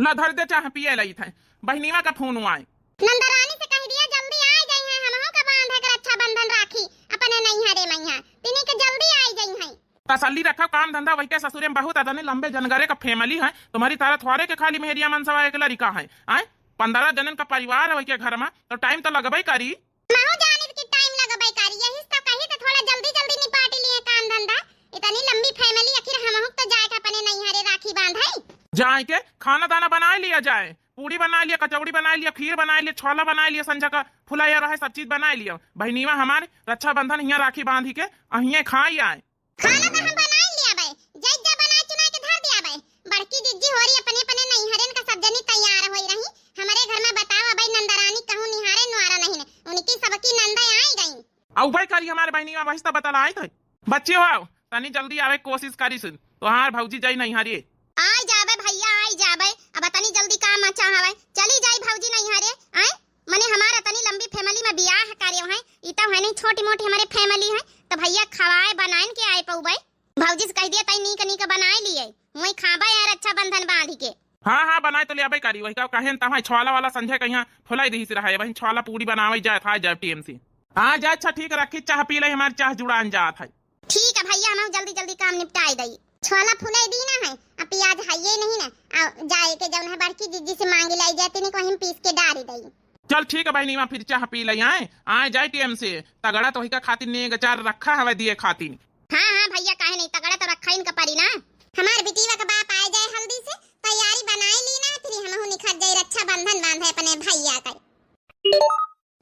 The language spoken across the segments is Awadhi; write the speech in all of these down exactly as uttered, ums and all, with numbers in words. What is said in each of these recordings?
ला धर दे, चाह पिए लई थे। बहिनीवा का फोन आए। नंदरानी से कहि दिया जल्दी आइ जइहैं, हमहू का बांधे के रक्षाबंधन राखी अपने नैहरे मइहाँ। तिनी के जल्दी आइ जइहैं। तसल्ली रखो, काम धंधा वही के ससुरे में बहुत अदने लंबे जनगरे का family है। तुम्हारी तरह थोड़े के खाली मेहरिया मनसवा एक लड़िका है, आए? पन्द्रह जनन का परिवार है वही के घर में, तो time तो लगबे करी। महू जानित कि time लगबे करी, यही से तो कही तो थोड़ा जल्दी जल्दी निपाटी लिए काम धंधा। इतनी लंबी family, आखिर हमहू तो जाए के अपने नैहरे राखी बांधे। जाए के खाना दाना बनाए लिया जाए, पूड़ी बनाए लिया, कचौड़ी बनाए लिया, खीर बनाए लिया, छोला बनाए लिया, संझा का फुलाया रहे, सब चीज बनाए लिया। बहिनीवा हमारे रक्षाबंधन हियाँ राखी बांधी के अहिए खाई आए। खाना तो हम बनाए लिया बे, जैजा बनाए चुनाए के धर दिया बे। बड़की जिज्जी होरी अपने अपने नैहरन का सब जनी तैयार होई रही। हमरे घर में बताओ अबे नंदरानी कहूँ निहारे नुआरा नहीं ने, उनकी सबकी नंदा आई गई। अउबे करी हमारे बहिनीवा, वही तो बतलाए थे। बच्चे हो, तनी जल्दी आवे के कोशिश करी सुन, तोहार भौजी जाई नैहरे। आई जाबे भैया, आई जाबे। अब तनी जल्दी काम अच्छा हवे, चली जाई भौजी नैहरे। आए, मने हमार तनी लंबी family में बियाह करे हैं, ई तो है नहीं छोटी मोटी हमारे family है, तो भैया खवाए बनाइन के आए पउबे। भौजी से कहि दिया तई नीक नीक बनाए लिए, वही खाबे यार रक्षाबंधन बांधी के। हाँ हाँ, बनाए तो ले आबे करी, वही का कहे न तहाँ छोला वाला संझे कहिया फुलाई दही से रहा है, वही छोला पूड़ी बनावे जाए था, जाए time से। हाँ जा, अच्छा ठीक रखी, चाह पी ले, हमार चाह जुड़ान जात है। ठीक है भैया, हम जल्दी जल्दी काम निपटाए दई। छोला फुलाई दी ना है, आ प्याज है ये नहीं ना, आ जाए के जौन है बड़की जिज्जी से मांगी लाई जाए, तिनी को हम पीस के डारी दई। चल ठीक है बहिनीवा, फिर चाह पी ले आए, आए जाए time से, तगड़ा तो वही का खातिर नेग चार रखा हवे दिए खातिर। हाँ हाँ भैया, काहे नहीं, तगड़ा तो रखा इनका परी ना। हमार बिटीवा का बाप आए जाए हल्दी से, तैयारी बनाए ली ना, फिर हमहू निखर जाए रक्षाबंधन बांधे अपने भैया का।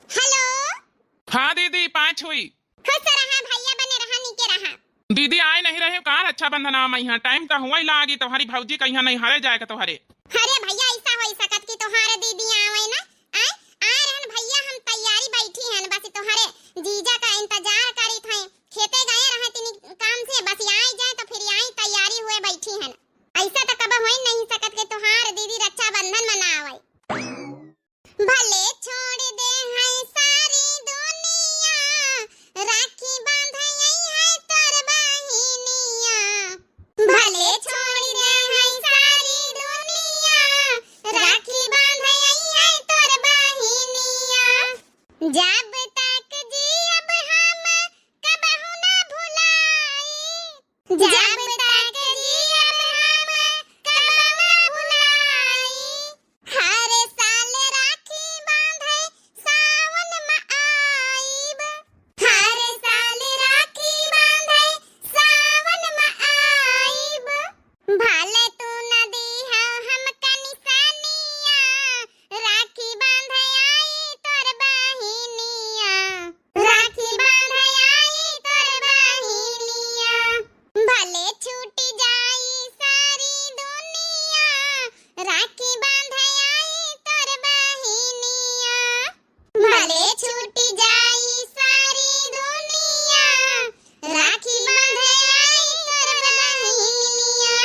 हेलो। हाँ दीदी, पाँच हुई। खुश रहा भैया, बने रहा, नीके रहा। दीदी आए नहीं रहे का रक्षाबंधन में यहाँ? Time तो हुआ ही लागी, तुम्हारी भौजी कहिया नैहरे जाए के तोहरे। अरे भैया, ऐसा हो सकत कि तोहार दीदी आवे ना? आए, आ रहन भैया, हम तैयारी बैठी हन, बस तोहरे जीजा का इंतजार करी थे। खेते गए रहे तिनी काम से, बस आई जाए तो फिर आई तैयारी हुए बैठी हन। ऐसा तो कब हो नहीं सकत कि तोहार दीदी रक्षाबंधन मनावे। भले छोड़ दे हैं सारी दुनिया, राखी बांधे आई है तोर बहिनिया। भले छोड़ दे हैं सारी दुनिया, राखी बांधे आई है तोर बहिनिया। जब तक जियब हम कबहू ना भुलाई, जब तक जियब हम कबहू ना भुलाई। हर साल राखी बांधे सावन में आइब, हर साल राखी बांधे सावन में आइब। भले तू न दीहा हमका निशानिया, राखी बांधे आई तोर बहिनिया, राखी बांधे आई तोर बहिनिया। भले छूट जाई सारी दुनिया, राखी बांधे आई तोर बहिनिया। भले छूट जाई सारी दुनिया, राखी बांधे आई तोर बहिनिया।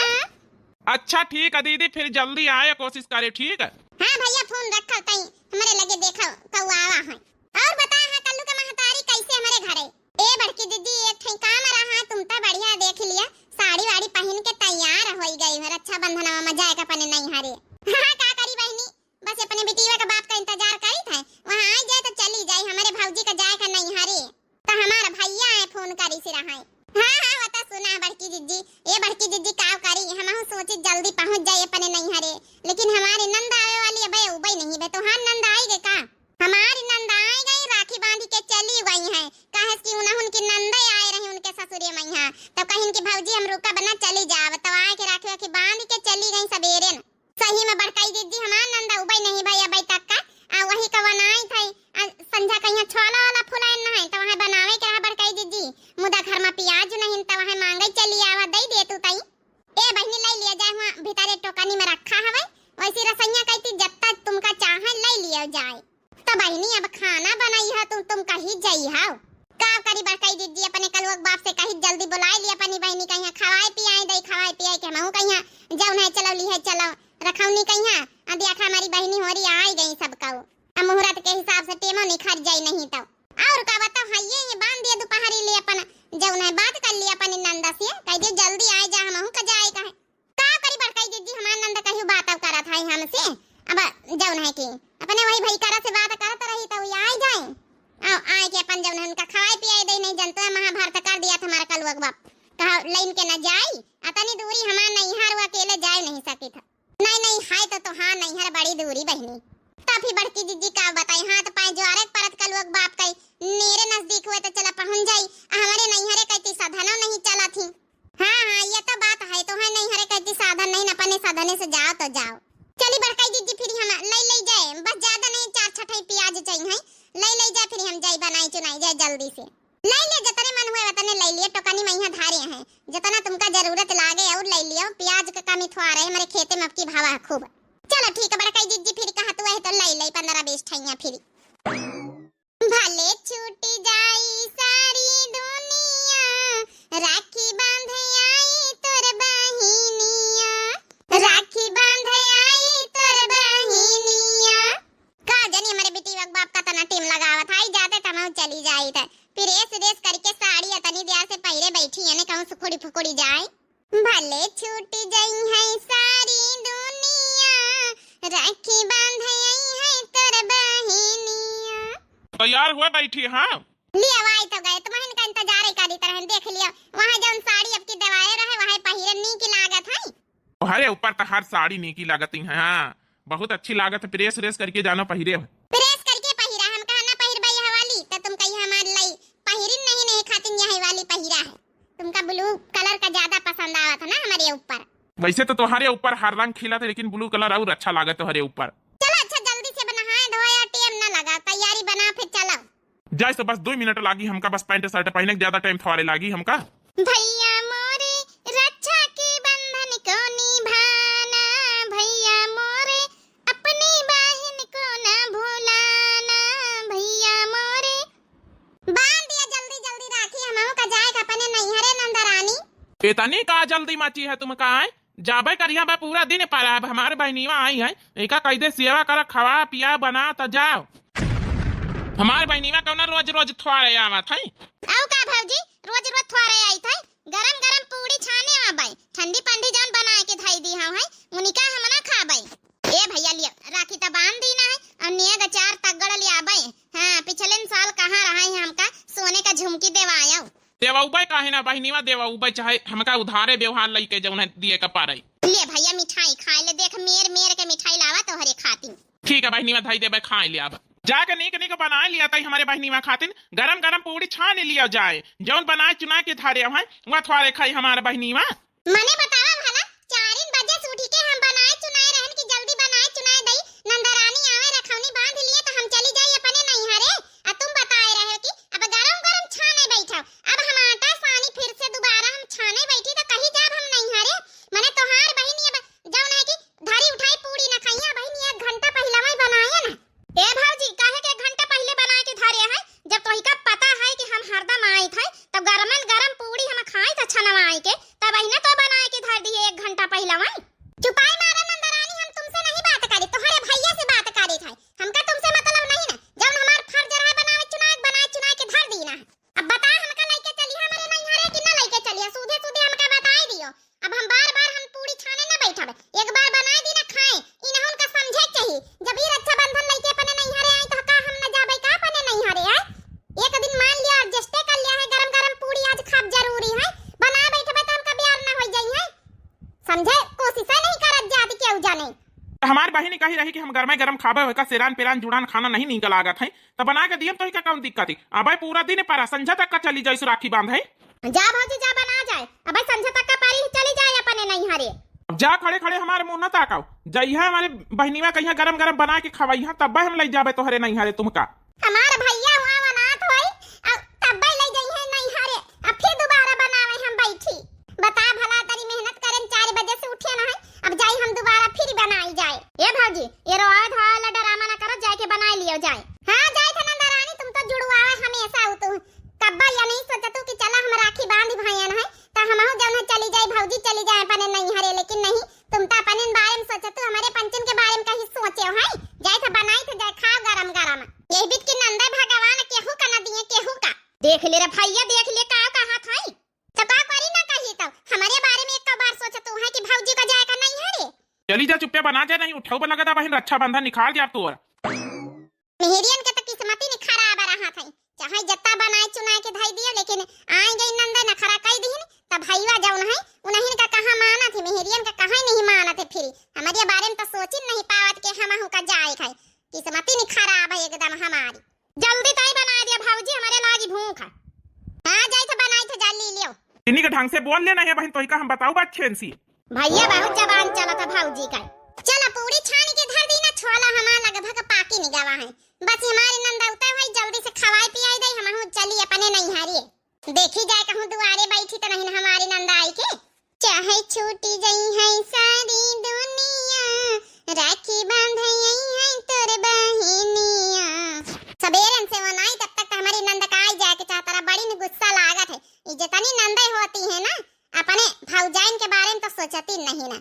अच्छा ठीक है दीदी, फिर जल्दी आए कोशिश करे, ठीक है? हाँ भैया, फोन रखो तई, हमरे लगे देखो कौआ आवा है। और बता, हाँ, कल्लू के महतारी कैसे हमरे घरे? ए बड़की दीदी, एक ठे काम रहा, तुम तो बढ़िया देख लिया, साड़ी वाड़ी पहन के तैयार होई गई हो, रक्षाबंधनवा में जाए के अपने नैहरे। हाँ, का करी बहिनी, बस अपने बिटिया के बाप का इंतजार करी थे, वहाँ आई जाए तो चली जाए, हमारे भौजी का जाए का नैहरे। तो हमार भैया है फोन करी से रहा है। हाँ, हाँ, वो तो सुना बड़की जिज्जी। ए बड़की जिज्जी, का करी, हमहू सोची जल्दी पहुँच जाए अपने नैहरे, लेकिन हमारी नंद आवे वाली अबे उबे नहीं बे, तोहार नंद आई गे का? हमारी नंद आई गई, राखी बांधी के चली गई है, काहे कि उन्हें उनकी नंदे आए रही उनके ससुरे मइहाँ, तो कहिन कि भौजी हम रुका बना चली जाव, तो आए के राखी वाखी बांध के चली गई सबेरे न। सही में बड़काई जिज्जी, हमार नंद उबई नहीं भई अबई तक का, आ वही का बनाई थई, आ संझा कहिया छोला वाला फुलाइन नहीं, तो वहाँ बनावे के रहा बड़काई जिज्जी, मुदा घर में प्याज नहीं, तो वहाँ मांगे चली आवा, दई दे तू तई। ए बहिनी, लई लिया जाए, हुआं भीतर एक टोकनी में रखा हवे, वैसी रसोइया कहती जत्ता तुमका चाहे लई लिया जाए। तो बहिनी, अब खाना बनाई है तुम, तुम कही जाई हो। का करी बड़काई जिज्जी, अपने कलुआ के बाप से कही जल्दी बुलाई ली अपनी बहिनी, कहिया खवाए पियाए दई, खवाए पियाए के हमहू कहिया जौन है चलो ली है चलो, रखौनी कहिया, अब देखा हमारी बहिनी होरी आई गई सब कहू। अब मुहूर्त के हिसाब से टेमो निखर जाई नहीं तो। और का बताओ, हाँ, ये, ये बांध दिया दोपहरी ले अपन, जौन है बात कर लिया अपनी नंदा से, कह दिया जल्दी आए जा, हमहू का जाए का है। का करी बड़काई जिज्जी, हमार नंद कहियो बात अब करत है हमसे। है कि अपने वही भई करा से बात करत रही तो ये आई जाए। आओ, आए के अपन जौन है उनका खवाए पियाए दे, नहीं जनतो है महाभारत कर दिया था हमारा कलुआ के बाप। कहा लइन के न जाई, अतनी दूरी हमार नैहर वो अकेले जाए नहीं सकी था। नहीं, नहीं, है तो, तो हाँ, नैहर बड़ी दूरी बहिनी। तब ही बड़की जिज्जी का बताई, हाथ पाए ज्वारे के परत कलुआ के बाप कई नेरे नजदीक हुए तो चला पहुँच जाई, आ हमारे नैहरे कहती साधनो नहीं चला थी। हाँ, हाँ, ये तो बात है, तो है नैहरे कहती साधन नहीं, अपने साधने से जाओ तो जाओ। चली बड़काई जिज्जी, फिर हम लई लई जाए, बस ज्यादा नहीं, चार छठई प्याज चाहिए, लई लई जाए, फिर हम जाई बनाई चुनाई जाए जल्दी से। लई ले, जतने मन हुए वतने लई लिए, टोकनी में यहाँ धारे हैं, जतना तुमका जरूरत लागे और लई लियो, प्याज के कमी थोड़ा रहे, हमारे खेते में अबकी भावा है खूब। चलो ठीक है बड़काई जिज्जी, फिर कहा तू है तो लई लई पंद्रह बीस ठैया फिर। भले छूट जाई सारी दुनिया, राखी बांधे आई तोर बहिनिया, राखी बांधे आई तोर बहिनिया। का जानी हमारे बिटिया के बाप का तना टीम लगावत है, जाते तमहू चली जाई त फिर रेस रेस करके साड़ी अतनी देर से पहिरे बैठी है, ने कहूँ सुखुड़ी फुकुड़ी जाए। भले छूट जाई है सारी दुनिया, राखी बांधे आई है तोर बहिनिया। तैयार हुआ बैठी, हाँ? लिया, वाई तो गए, तुम्हें इनका इंतजार ही करी तरह देख लिया। वहाँ जौन साड़ी अबकी देवाए रहे, वहाँ पहिरे नीक लागत है। अरे ऊपर तो हर साड़ी नीकी लागत है, हाँ, बहुत अच्छी लागत है। प्रेस व्रेस करके जानो पहिरे हो। प्रेस करके पहिरा, हम कहा ना पहिरबा यह वाली, तो तुम कही हमार लई पहिरिन नहीं, नहीं खातिन यही वाली पहिरा है। तुमका ब्लू कलर का ज्यादा पसंद आवत है ना हमारे ऊपर। वैसे तो तुम्हारे ऊपर हर रंग खिला था, लेकिन ब्लू कलर और अच्छा लागत तुम्हारे ऊपर। चलो अच्छा, जल्दी से अब नहाए धोए और टेम ना लगा, तैयारी बना फिर चलो। जाए से बस दो मिनट लागी हमका, बस पैंट शर्ट पहने के ज्यादा टाइम थोड़े लागी हमका। भैया मोरे रक्षा के बंधन को निभाना, भैया मोरे अपनी बहन को ना भुलाना, भैया मोरे। बांध दिया जल्दी जल्दी राखी, हमहू का जाए का अपने नैहरे नंदरानी। इतनी का जल्दी मची है तुमका, आए? जाबे करिया बा पूरा दिन पर, अब हमार बहिनीवा आई है, एका कह दे सेवा करा, खवा पिया बना त जाओ। हमार बहिनीवा कौना रोज रोज थोड़े आवत है। आओ का भौजी, रोज रोज थोड़े आई थे, गरम गरम पूड़ी छाने आबे, ठंडी पंडी जान बनाए के धई दी हम है, उनिका हम ना खाबे। ए भैया लियो, राखी त बांध दी ना है, और नेग चार तगड़ ले आबे। हाँ, पिछले साल कहाँ रहा है हमका सोने का झुमकी देवायो। देवउबे काहे ना बहिनीवा, देवउबे चाहे हमका उधारे व्यवहार लइके जौन है दिए के पारे। ले भैया मिठाई खाए ले, देख मेर मेर के मिठाई लावा तोहरे खातिर। ठीक है बहिनीवा, धई देबे खाए ले अब। जाके नीक नीक बनाए लिया तई हमारे बहिनीवा खातिर, गरम गरम पूड़ी छान लिया जाए, जौन बनाए चुनाए के धारे हैं वह थोड़े खाई हमारे बहिनीवा। मने बतावा भला, चारिन बजे से उठी के हम बनाए चुनाए रहन कि जल्दी बनाए चुनाए दई, नंदरानी आवे रखौनी बांध लिए तो हम चली जाई अपने नैहरे। आ तुम बताए रहे कि अब गरम गरम छाने बैठो। अब हम आटा सानी फिर से दोबारा हम छाने बैठी तो कही जाब हम नैहरे। मने तोहार बहिनी अब जौन है कि धरी उठाई पूड़ी न खाइया, बहिनी एक घंटा पहिलवा ही बनाए ना। ए भौजी, काहे के एक घंटा पहिले बनाए के धरे है, जब तोहिका पता है कि हम हरदम आइत है, तब गरमन गरम पूड़ी हम खाइत है छनवाई के, तब अहिने तो बनाए के धर दिए एक घंटा पहिलवा ही। चुपाई मारा नंदरानी, हम तुमसे नहीं बात करी, तोहरे भैया से बात करी थे। हमका तुमसे मतलब नहीं ना, जौन हमार फर्ज रहा बनावे चुनाए, बनाए चुनाए के धर दी ना। अब बता, हमका लइके चली हमारे नैहरे कि ना लइके चली? सूधे सूधे हमका बताई दियो। अब हम बार बार हम पूड़ी छाने ना बैठब, एक बार बनाए दी ना खाए, इनहुन का समझे के चाहिए। जब ई रक्षाबंधन लइके अपने नैहरे आई तो का हम ना जाबे का अपने नैहरे आए? एक दिन मान लिया, एडजस्टे कर लिया है, गरम गरम पूड़ी आज खाब जरूरी है, बना बैठबे तो हमका प्यार ना हो जाई है। समझे कोशिश नहीं करत जात केहू जाने। हमार बहिनी कही रही कि हम गरमे गरम खाबे, ओका सेरान पेरान जुड़ान खाना नहीं नीक लागत है, तो बना के दियम, तोहिका कौन दिक्कत है? अबे पूरा दिन परा, संझा तक का चली जाइस राखी बांधे। जा भौजी जा, बना जाए, अबे संझा तक का पारी चली जाए अपने नैहरे। अब जा खड़े खड़े हमारे मुंह न ताकाओ, जइहा हमारे बहिनीवा कहिया गरम गरम बना के खवइहा, तब्बे हम लई जाबे तोहरे नैहरे तुमका। हमार भैया हुआ बनात होई, अब तब्बे ले जइहे नैहरे, अब फिर दोबारा बनावे हम बैठी। बता भला, तनी मेहनत करेन, चार बजे से उठे ना है, अब जाई हम दोबारा फिर बनाई जाए। ए भौजी, ये रोआवे धोआवे ला डरामा ना करो, जाए के बनाई लियो जाए। हाँ, जाए थे नंदरानी, तुम तो जुड़वावे हमेशा हो तू। कब्बा या नहीं सोचतू कि चला हम राखी बांध भैयन है, त हमहू जौन है चली जाए, भौजी चली जाए अपने नैहरे, लेकिन नहीं, तुम तो अपने बारे में सोचतू, हमारे पंचन के बारे में कहीं सोचे हो, हैं? जाए थे बनाई थे, जाए खाओ गरम गरम। यही बीत की नंदा भगवान केहू का ना दिए, केहू का। देख ले रे भैया, देख ले का कहा था। तो का करी ना कही, तो हमारे बारे में एक बार सोचतू है कि भौजी का जाए का नैहरे। चली जा, चुप्पे बना जा, नहीं उठउबे लगत बहिन, रक्षाबंधन निखार जाब तोर। मेहरियन के त किस्मती नहीं खराब रहत है, चाहे जत्ता बनाए चुनाए के धई दियो, लेकिन आए गई नंदा नखरा कई दिहिन, त भईवा जउन है उन्हीं का कहाँ मानत है, मेहरियन का कहाँ नहीं मानत है। फिर हमरे बारे में त सोचिन नहीं पावत के हमहू का जाए है, किस्मती नहीं खराब है एकदम हमारी। जल्दी तई बनाए दिया भौजी, हमरे लागी भूख है। हाँ, जाई थे बनाई थे, जा ली लियो। इन्हीं के ढंग से बोल लेना है बहिन, तोहिका हम बताउब अच्छे से। भैया बहुत जबान चलत है भौजी का। चला पूरी छान के धर दी ना, छोला हमार लगभग पाकी निगवा है। बस हमारी नंदौता भाई जल्दी से खवाई पियाई दे, हमहू चली अपने नैहरे। देखी जाए कहूँ दुआरे बैठी त नहीं न हमारी नंदा आई के। चाहे छूटी जइहैं सारी दुनिया, राखी बांधे अइहैं तोर बहिनिया। सबेरन से वो नाई, तब तक त हमरी नंद का आई जाए के चाहत रहा, बड़ी न गुस्सा लागत है। ई जितनी नंदे होती है ना, अपने भौजाइन के बारे में तो सोचती नहीं ना।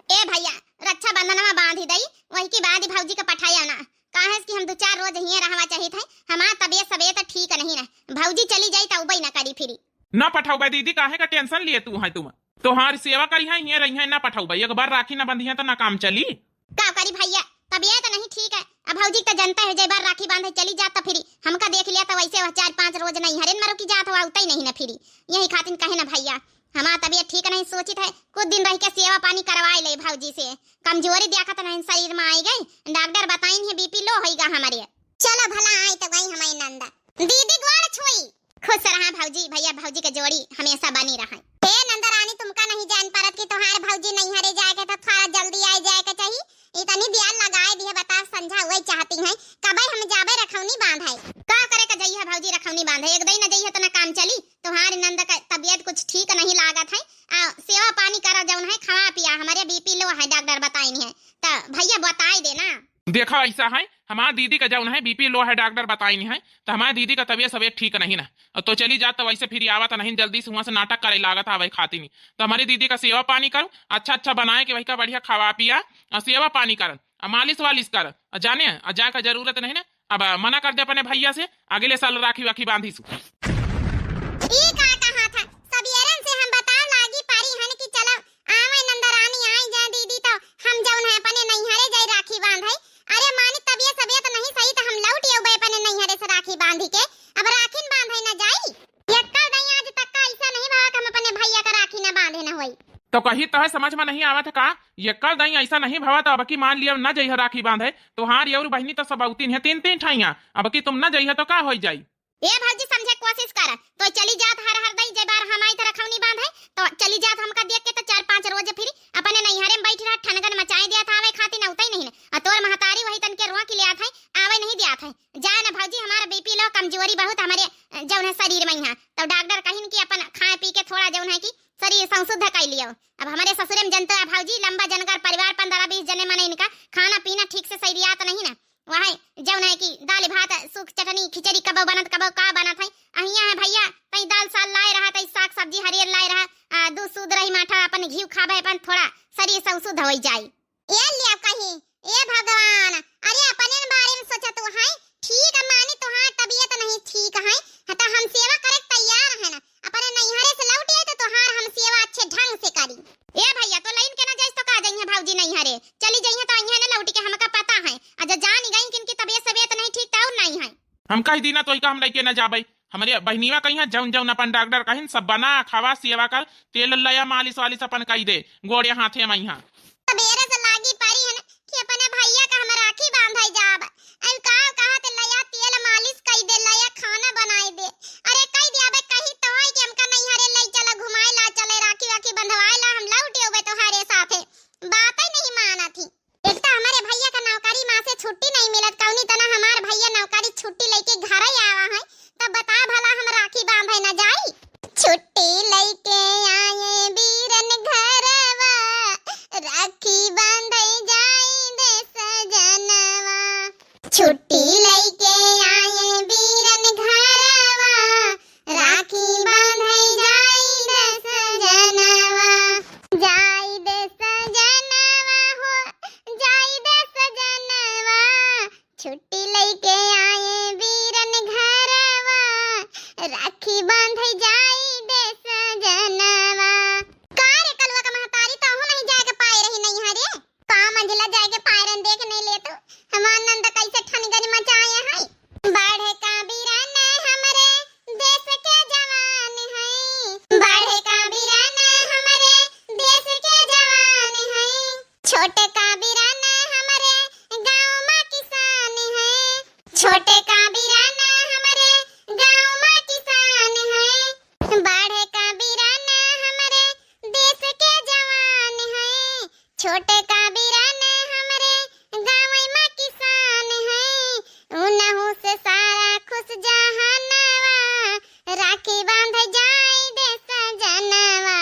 ए भैया, रक्षाबंधनवा बांधी दई, वही के बाद भौजी का पठाया ना। काहे कि हम दो चार रोज हिये रहवा चाहित है, हमार तबियत सबियत ठीक नहीं ना। भौजी चली जाई त उबई ना करी फिरी। ना पठउबे दीदी, काहे का tension लिए तू है तुम? तोहार सेवा करिहैं, हिये रहिहैं, ना पठउबे। एक बार राखी ना बंधिहैं त ना काम चली। का करी भैया, तबियत नहीं ठीक है। अब भौजी त जनता है, जय बार राखी बांधे चली जात त फिरी हमका देख लिया त वैसे वह चार पाँच रोज नैहरे में रुकी जात हुआ, उतई नहीं ना फिरी। यही खातिर कहे ना भैया, हमार तबियत ठीक नहीं, सोचित है कुछ दिन रह के सेवा पानी करवाए ले भौजी से। कमजोरी देखत नहीं शरीर में आई गई, डॉक्टर बताइन है बीपी लो होइगा हमरे। चलो भला आई तो गई हमारी नंदा। दीदी गोड़ छुई। खुश रहा भौजी, भैया भौजी के जोड़ी हमेशा बनी रहे। हे नंदा रानी, तुमका नहीं जान पारत कि तोहार भौजी नैहरे जाए के तो थोड़ा जल्दी आए जाए के चाहिए। इतनी देर लगाए दिए, बताओ संझा हुए चाहती हैं, कबे हम जाबे रखौनी बांधे। का करे का जइहा भौजी रखौनी बांधे, एक दई न जइहा त ना काम चली। तोहार नंद का तबियत कुछ ठीक नहीं लागत है, आ सेवा पानी करा जौन है, खवा पिया, हमरे बीपी लो है डॉक्टर बताइन है, त भैया बताई देना। देखा ऐसा है, हमार दीदी का जौन है बीपी लो है डॉक्टर बताइन है, त हमार दीदी का तबियत सबियत ठीक नहीं ना, और तो चली जात त वैसे फिर आवत नहीं, जल्दी से हुआं से नाटक करे लागत आवे खातिर। त हमरी दीदी का सेवा पानी करो, अच्छा अच्छा बनाए के वही का बढ़िया खवा पिया, और सेवा पानी कर, और मालिश वालिश कर, और जाने, और जाए का जरूरत नहीं ना। अब मना कर दे अपने भैया से, अगले साल राखी वाखी बांधी सु। ई का कहा था, सबेरन से हम बताव लागी पारी हन कि चलो आवे नंदरानी, आई जाए दीदी, तो हम जौन है अपने नैहरे जाई राखी बांधे। अरे मानी तबियत सबियत नहीं सही तो हम लौट अउबे अपने नैहरे से राखी बांधी के। अब राखिन बांधे न जाई। यक्का दई आज तक का ऐसा नहीं भवा कि हम अपने भैया का राखी न बांधे न होई। तो कही तो है समझ में नहीं आवत है का? यक्का दई ऐसा नहीं भवा तो अब की मान लिया न जइह राखी बांधे। तोहार और बहिनी तो सब अउतीन है तीन तीन ठाइया, अब की तुम न जइह तो का होई जाई? ए भौजी, समझे कोशिश कर, तो चली जात हर हर दई, जे बार हम आई त रखौनी बांधे, तो चली जात हमका देख के तो चार पाँच रोज फिर अपने नैहरे में बैठी रहा, ठनगन मचाए दिया था, आवे खातिर न उतई नहीं न। आ तोर महतारी वही तन के रोक लिया था, आवे नहीं दिया था। जाए न भौजी, हमारा बीपी लो, कमजोरी बहुत हमरे, अ, जौन है शरीर में यहाँ, तो डॉक्टर कहिन कि अपन खाए पी के थोड़ा जौन है कि शरीर संशुद्ध कर लियो। अब हमरे ससुरे में जनता है भौजी, लंबा जनकर परिवार, पन्द्रह बीस जने मने, इनका खाना पीना ठीक से सही रियात नहीं ना। वह जौन है कि दाल भात, सूख चटनी, खिचड़ी कबो बनत, कबो का बनत है। अहिया है भैया, तई दाल साल लाए रहा, तई साग सब्जी हरियर लाए रहा, आ, दूध सूध रही माठा, अपन घी खाबे, अपन थोड़ा शरीर संशुद्ध होई जाई। ए लिया कहीं, ए भगवान, अरे अपने बारे में सोचा तू है, ठीक है, मानी तोहार तबियत नहीं ठीक है, हाँ, तो हम सेवा करे के तैयार है ना, अपने नैहरे से लौट आए तो तोहार हम सेवा अच्छे ढंग से करी। ए भैया, तो लाइन के ना जाइस तो का जइहे भौजी नैहरे, चली जइहे तो अइहे ना लौट के, हमका पता है। अच्छा जान गई कि इनकी तबियत सबियत नहीं ठीक तो और नहीं है। हम कह दी ना तो का हम लेके ना जाबे, हमरे बहनिया कहिया जौन जौन अपन डॉक्टर कहिन सब बना खावा सेवा कर, तेल लया मालिश वालिश अपन कही दे, गोड़े हाथे मइहा। सबेरे से लागी पड़ी है ना कि अपने भैया का हम राखी बांधे जाब। अब का कहत लया तेल मालिश कही दे, लया खाना बनाई दे। अरे कही दे, अबे कही तो है कि हमका नैहरे ले चला, घुमाए ला चले, राखी वाखी बंधवाए ला, हम लौट अउबे तोहरे साथे। बात ही नहीं मानत ही। एक तो हमारे भैया का नौकरी माँ से छुट्टी नहीं मिलत, कौनी तना हमार भैया नौकरी छुट्टी लेके घर ही आवा है, तब बता भला हम राखी बांधे न जाई। छुट्टी लेके आए बीरन घरवा, छोटका बिरान हमरे गाँवै मा किसान है, उनहु से सारा खुश जहानवा। राखी बाँधै जाई दे सजनवा,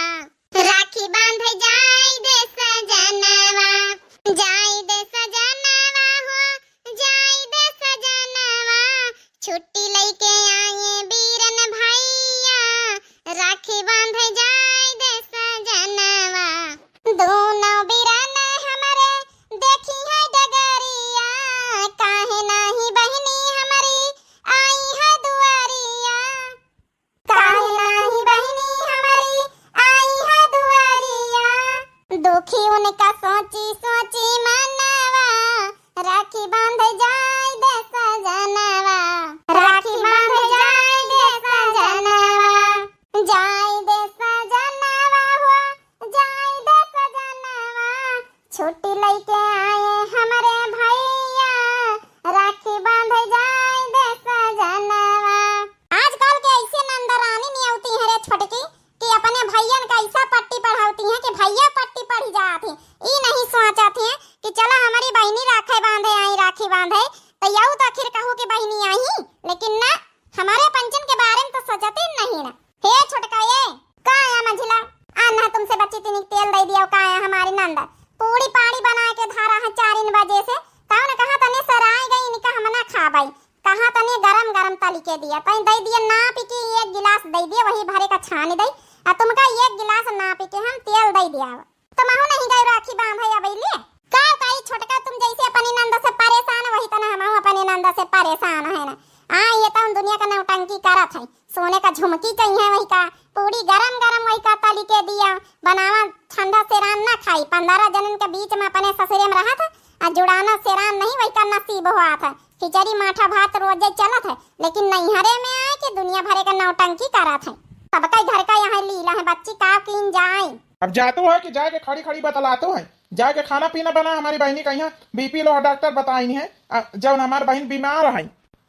राखी बाँधै जाई दे सजनवा, जाई दे सजनवा हो, जाई दे सजनवा। छुट्टी लइके आए बीरन भइया, राखी बाँधै जाई दे सजनवा। दूनो बिरान हमरे देखिहैं डगरिया, काहे नाहीं बहिनी हमरी आइहैं दुआरिया। काहे नाहीं बहिनी हमरी आइहैं दुआरिया। दुखी उनका सोची सोची मनवा, राखी बाँधै जाई दे सजनवा, राखी बाँधै जाई दे सजनवा। जाई दे सजनवा हो, जाई दे सजनवा। छुट्टी लइके आए हमरे भइया, राखी बाँधै जाई दे सजनवा। आजकल के अइसे नंदरानी नियौती हैं रे छोटकी, कि अपने भइयन का अइसा पट्टी पढ़ौती हैं कि भइया पट्टी पढ़ि जात हैं। ई नहीं सोचत हैं कि चला हमरी बहिनी राखै बाँधै आई, राखी बाँधै, त यहू त आखिर कहू कि बहिनी आई, लेकिन ना, हमरे पंचन के बारे मा त सोचते नहीं ना। हे छोटका, ये का आया मंझिला? आ ना तुमसे बच्ची तिनिक तेल दै दिया, का आया हमारी नंद? पूड़ी पाड़ी बनाए के धरा है चारिन बजे से, तौन कहा तने सराय गई, इनका हम ना खाबै, कहा तने गरम गरम तली के दिया, तई दै दिया नापि के एक गिलास दै दिया, वही भरे का छानि दै, आ तुमका एक गिलास नापि के हम तेल दै दिया। तुमहू नहीं गए राखी बाँधै अबैले? का कही छोटका, तुम जैसे अपनी नंद से परेशान, वही तना हमहू अपनी नंद से परेशान है ना। आ, ये तो हम दुनिया का नौटंकी करत है, सोने का झुमकी चाहिए, वही का पूड़ी गरम गरम वही का तली के दिया बनावा, ठंडा सेरान ना खाई। पन्द्रह जनन के बीच मा अपने ससुरे मा रहत है, आ जुड़ाना सेरान नहीं वही का नसीब होत है। खिचड़ी माठा भात रोजे चलत है, लेकिन नैहरे मा आए के दुनिया भरे का नौटंकी करत है। सबका घर का यहाँ लीला है, बच्ची का कीन जाए। अब जातो है कि जाए के खड़ी खड़ी बतलातो है, जाए के खाना पीना बना, हमारी बहिनी का यहाँ बीपी लो है, डॉक्टर बताइन है, आ, जौन हमार बहिन बीमार है।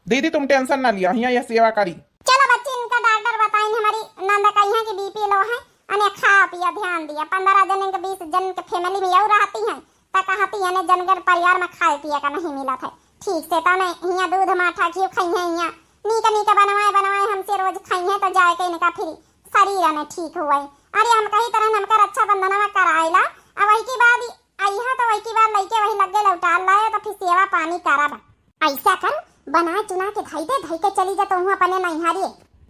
दीदी तुम टेंशन ना लिया, हियाँ यह सेवा करी। चलो बच्ची, इनका डॉक्टर बताइन, हमारी नंद का यहाँ की बीपी लो है, अने खा पिया ध्यान दिया, पन्द्रह जन के बीस जन के फैमिली मा यहू रहती हैं, त कहती है ने जनगर परिवार मा खाए पिए का नहीं मिलत है ठीक से, तने हियाँ दूध माठा घी खइहैं, हियाँ नीक नीक बनवाए बनवाए हमसे रोज खइहैं, त जाए के इनका फिर शरीर में ठीक हुए। अरे हम कही तरह हमका रक्षाबंधनवा कराए ला, अब वही की बाद अइहा त वही की बाद लइके वही लग्गे लौटाल लाए, त फिर सेवा पानी करब। अइसा कर, बनाए चुना के धई दे, धई के चली जा तोहू अपने नैहरे।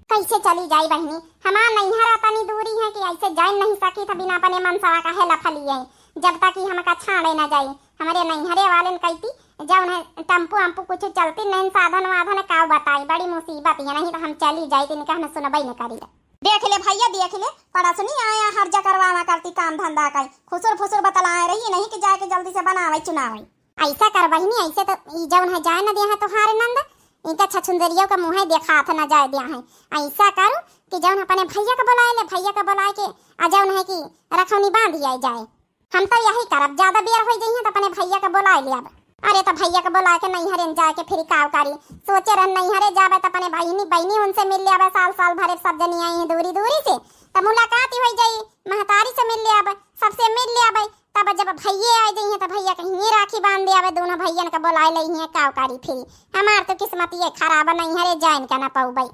कैसे चली जाई बहिनी, हमार नैहर तनी दूरी है कि अइसे जाए नहीं सकी था बिना अपने मनसवा का हेला फलिए। जब तक कि हमका छाड़े न जाई, हमरे नैहरे वालेन कहती, जब उन्हें टेम्पू अम्पू कुछ चलती नहीं, साधन वाधन का बताई, बड़ी मुसीबत है, नहीं तो हम चली जाई, इनका हम सुनबई न करी। देख ले भइया, देख ले, पड़सनी आया हर जकरवावा करती काम धंधा कई, खुसुर फुसुर बतलाए रही, नहीं कि जाए के जल्दी से बनावे चुनावे। अइसा कर बहिनी, अइसे तो ई जौन है जाए न दिया है तोहार नंद, इनका छछुंदरियों का मुँह देखात न जाए दिया है। अइसा कर कि जौन अपने भइया का बुलाए ले, भइया का बुलाए के आ जौन है कि रखौनी बाँधी आई जाए। हम तो यही करब, ज्यादा बेर होइ जइहैं त अपने भइया के बोलाइ लियाब। अरे त भइया के बोलाइ के नैहरे न जाए के फिर काव करी। सोचे रहन नैहरे जाबे त अपने बहिनी, बहिनी उनसे मिल लियाबे, साल साल भरे सब जनी आई हैं दूरी दूरी से, त मुलाकात ही होइ जाई, महतारी से मिल लियाबे, सबसे मिल लियाबे। तब जब भइये आइ जइहैं त भइया कहिहैं राखी बाँध दियाबे, दोनों भइयन के बोलाइ लइहैं, काव करी फिर। हमार तो किस्मत ये खराब है, नैहरे जाइन के न पउबे।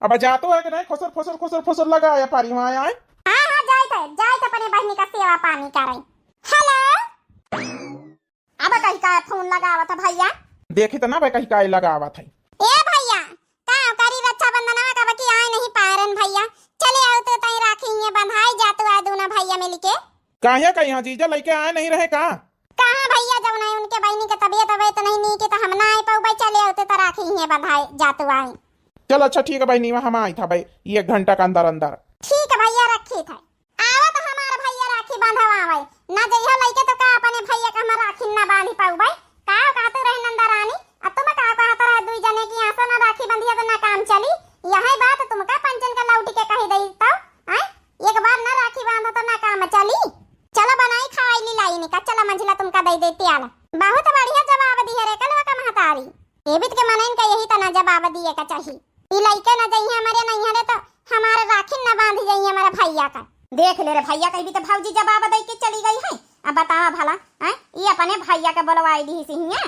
अब जातो है कि नहीं? खुसुर फुसुर, खुसुर फुसुर लगाया पारी वहाँ आए। हाँ, हाँ, जाइत है, जाइत है अपने बहिनी का सेवा पानी करे। हेलो। अब कही का फोन लगावत है भइया? देखी त ना बे कही का लगावत है। ए भइया, का करी रक्षाबंधनवा का बकी आए नहीं पाए रहन भइया। चले आओ तो तई राखी ये बंधाई जातु आए दोनों भइया मिलके। काहे का यहाँ जीजा लइके आए नहीं रहे का? कहाँ भइया, जब नहीं उनके बहिनी के तबियत अबियत नहीं नीक है, तो हम ना आए पउबे, चले आउते तो राखी हियाँ बंधाए जातु आई। चल अच्छा ठीक है बहिनी, हम आइत है भाई, एक घंटा के अंदर अंदर। ठीक है भइया, रखी थे। आवा तो हमार भइया राखी बंधवावे, ना जइहा लइके तो का अपने भइया के हम राखी ना बांधी पउबे? का कहते रहे नंदा रानी, आ तुम का कहत रहे दुई जने की आसा ना राखी बंधिया तो ना काम चली? यही बात तुमका पंचन का लौटी के कही दई तो, आय? एक बार ना राखी बांधा तो ना काम चली। चला बनाई खवाई ली लाई निका, चला मंझिला तुमका दई देती आला। बहुत बढ़िया जवाब दी है रे कलवा का महतारी। एबित के मनइन का यही तना जवाब दिए का चाही। ई लइके ना जइहे हमरे नैहरे तो हमारे राखी ना बांध जइहे हमारे भइया का। देख ले रे भइया, कहीं भी तो भौजी जवाब दे के चली गई है। अब बतावा भला, हैं? ई अपने भइया के बोलवाई दिहिस हियाँ।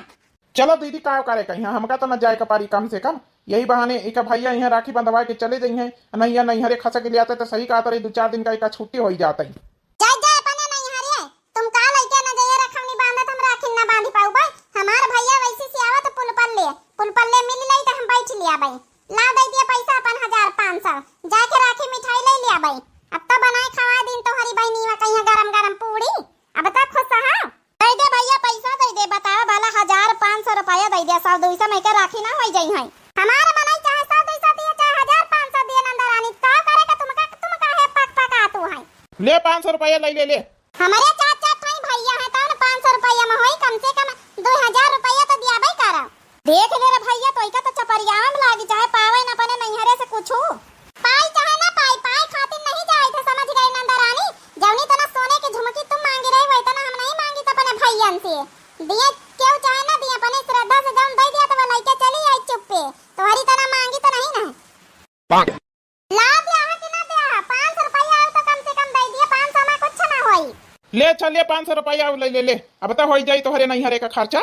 चलो दीदी, का करे कहियाँ, हमका तो न जाए के पारी कम से कम। यही बहाने एक भइया यहाँ राखी बंधवा के चले जइहैं, नैया नैहरे खसक लियाते तो सही कहत रही, दू चार दिन का एक छुट्टी होई जात है। जाए, जाए अपने नैहरे, तुम का लइके न जाइए रखौनी बांधत, हम राखी न बांध पाउबै। हमार भइया वैसे से आवत पुल पर ले, पुल पर ले मिल लई तो हम बैठ लिया बई। ला दे दिया पैसा अपन हजार पाँच सौ, जाके राखी मिठाई ले लिया बई। अब तो बनाए खवा दिन तोहरी बहनी में कहिया गरम गरम पूड़ी, अब तो खुश हो। दे दे भइया, पैसा दे दे, बतावा भला, हजार पाँच सौ रुपया दे दे, सौ दुई सौ में के राखी ना होई जइहैं। हमार मनई चाहे सौ दुई सौ दिए, चाहे हजार पाँच सौ दिए, नंदा रानी, का करे का तुमका, तुम काहे पक पकातू है? ले पाँच सौ रुपया ले, ले, ले। हमरे चार चार ठाई भइया है, तब न पाँच सौ रुपया में होई, कम से कम दो हजार रुपया तो दिया भाई करा। देख ले रे भइया, तोइका तो चपरियावन लागी, चाहे पावे न अपने नैहरे से कुछू। पाई चाहे ना पाई, पाए खातिर नहीं जाए थे, समझ गए नंदा रानी। जौनी तना सोने के झुमकी तुम मांगी रहे, वही तना हम नहीं मांगी तो अपने भइयन से। दिए केहू चाहे ना दिए, अपने श्रद्धा से जौन दे दिया तो वो लइके चली आई चुप्पे। तोहरी तना मांगी तो नहीं ना। ला दिया है कि ना दिया है? पाँच सौ रुपया आउ तो कम से कम दे दिए, पाँच सौ में कुछ ना होई। ले चलिए, पाँच सौ रुपया आउ ले, ले, ले। अब तो होई जाई तोहरे नैहरे का खर्चा।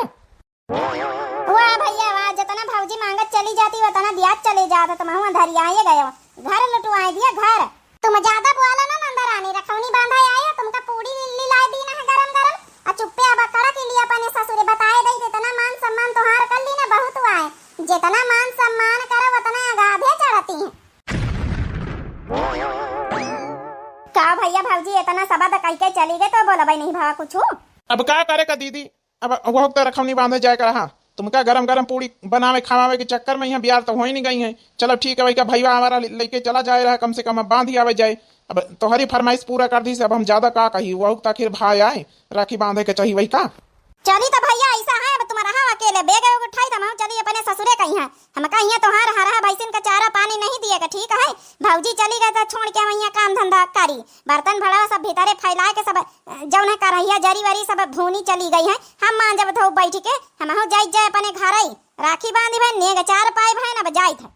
वाह भइया वाह, जितना भौजी मांगत चली जाती, उतना दिया चले जात, तुम हुआ धरियाए गयो, घर लुटवाए दिया घर। तुम ज्यादा बोला ना नंदा रानी, रखौनी बांधा आए हो, तुमका पूड़ी ली-, लाई दी ना है गरम गरम, और चुप्पे अब कड़ा के लिए अपने ससुरे बताए दई, जितना मान सम्मान तोहार कर ली ना बहुत हुआ है, जितना मान सम्मान करो उतना अगाधे चढ़ती है। का भइया भौजी इतना सबद कह के चली गए तो बोलबे नहीं भवा कुछू? अब का करे का दीदी, अब वह तो रखौनी बांधे जाए का रहा, तुमका गरम गरम पूड़ी बनावे खवावे के चक्कर में यहाँ बियार तो हो ही नहीं गई है। चलो ठीक है, वही का भैया हमारा ले-, लेके चला जाए रहा, कम से कम अब बांध ही आवे जाए। अब तोहरी फरमाइश पूरा कर दी से, अब हम ज्यादा का कही, वह तो आखिर भाई आए, राखी बांधे के चाहिए वही का। चली तो भइया ऐसा है, अब तुम रहा अकेले, बेग उग उठाई तो हम चली अपने ससुरे कहीं है। हम कहिए तोहार हरहा भैंसिन का चारा पानी नहीं दिए का, ठीक है? भौजी चली गए तो छोड़ के हम यहाँ काम धंधा करी, बर्तन भड़ा सब भीतरे फैला के सब, अ, जौन है करहिया जरी वरी सब भूनी चली गई है। हम मांजब धोब बैठ के, हमहू जाई जाए अपने घर। राखी बांधी भाई, नेग चार पाए भाई ना, अब जाइत है।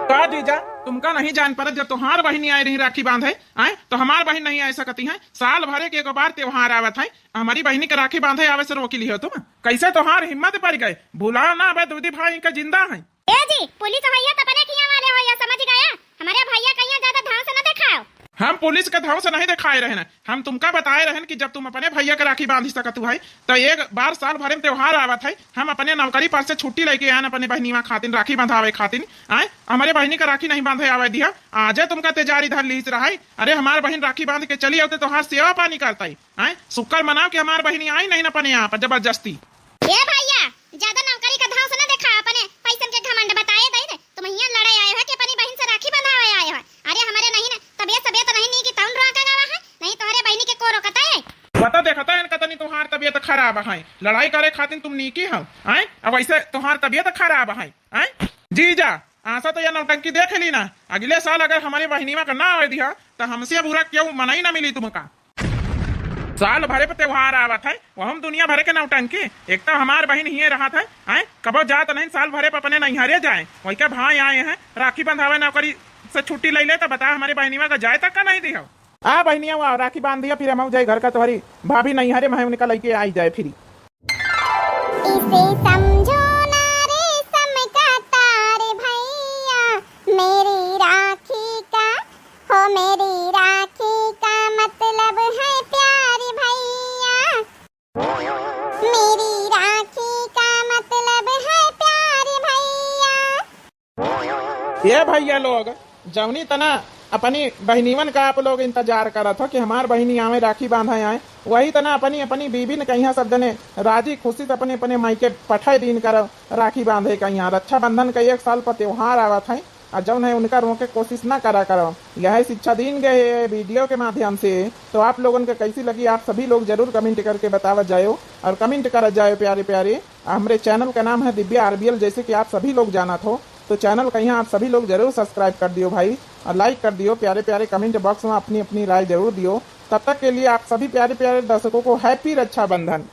का जीजा, तुमका नहीं जान पड़त, जब तोहार बहिनी आए रही राखी बांधे, आए तो हमार बहिन नहीं आए सकती है? साल भरे के एक बार त्योहार आवत है, हमारी बहिनी के राखी बांधे आवे से रोकी लियो तुम। कैसे तोहार हिम्मत पड़ गए? भुलाओ ना, अब दूधी भाई इनका जिंदा है। ए जी, पुलिस भैया तो अपने किया वाले हो, या समझ गया? हमारे भैया कहिया ज्यादा धांस न दिखाओ। हम पुलिस के धांस नहीं दिखाए रहन, हम तुमका बताए रहन कि जब तुम अपने भैया के राखी बांध सकत हो, तो एक बार साल भरे में त्योहार आवत है, हम अपने नौकरी पर से छुट्टी लेके आन अपने बहनीवा खातिन राखी बंधावे खातिन। आए, हमारे बहनी का राखी नहीं बांधे आवे दिया, आजे तुमका तेजारी धर लीस रहा है। अरे हमार बहन राखी बांध के चली आवते तोहार सेवा पानी करता है। आए, शुक्र मनाओ कि हमार बहनी आई नहीं न अपने यहाँ पर जबरदस्ती। ए भैया, ज्यादा नौकरी का धांस न देखा, अपने पैसन के घमंड बताए दे दे। तुम यहाँ लड़ाई आए हो कि अपनी बहन से राखी बंधावे आए हो? अरे हमारे नहीं ना तबियत, तबियत नहीं नी कि तौन रोका गवा है, नहीं तोहरे बहनी के को रोकता है। पता देखता है इनका तनी तोहार तबियत खराब है, लड़ाई करे खातिर तुम नीकी हो, आए? अब ऐसे तोहार तबियत खराब है, आए? जीजा, आशा तो यह नौटंकी देख ली ना, अगले साल अगर हमारे बहनीवा का ना आवे दिया तो हमसे बुरा क्यों मनाई ना मिली तुमका। साल भरे पे त्योहार आवत है, वहम दुनिया भरे के नौटंकी। एक तो हमार बहिन हिये रहत है, आए कबो जात नहीं, साल भरे पे अपने नैहरे जाए, वही के भाई आए हैं राखी बंधावे, नौकरी से छुट्टी ले ले, तो बता हमारे बहनीवा का जाए तक का नहीं दियो। आ बहनिया, वो राखी बांध दिया, फिर हम जाए घर का, तोहरी भाभी नैहरे में है, उनका लेके आई जाए फिर। इसे समझो ना रेशम का तार भैया, मेरी राखी का, हो मेरी राखी का मतलब है प्यार भैया, मेरी राखी का मतलब है प्यार भैया। ए भैया लोग, जौनी तना अपनी बहिनीवन का आप लोग इंतजार करत हो कि हमार बहिनी आवे राखी बांधे आए, वही तना अपनी अपनी बीबी ने कहिया सब जने राजी खुशी से अपने अपने मायके पठाए दीन करो राखी बांधे कहिया। रक्षाबंधन का एक साल पर त्योहार आवत है, और जौन है उनका रोके कोशिश ना करा करो। यह शिक्षा दीन गए है वीडियो के माध्यम से। तो आप लोगन के कैसी लगी, आप सभी लोग जरूर कमेंट करके बतावा जायो, और कमेंट करा जायो प्यारे प्यारे। हमरे चैनल का नाम है दिव्या आरबीएल, जैसे कि आप सभी लोग जानत हो, तो चैनल का यहाँ आप सभी लोग जरूर सब्सक्राइब कर दियो भाई, और लाइक कर दियो। प्यारे प्यारे कमेंट बॉक्स में अपनी अपनी राय जरूर दियो। तब तक के लिए आप सभी प्यारे प्यारे दर्शकों को हैप्पी रक्षाबंधन।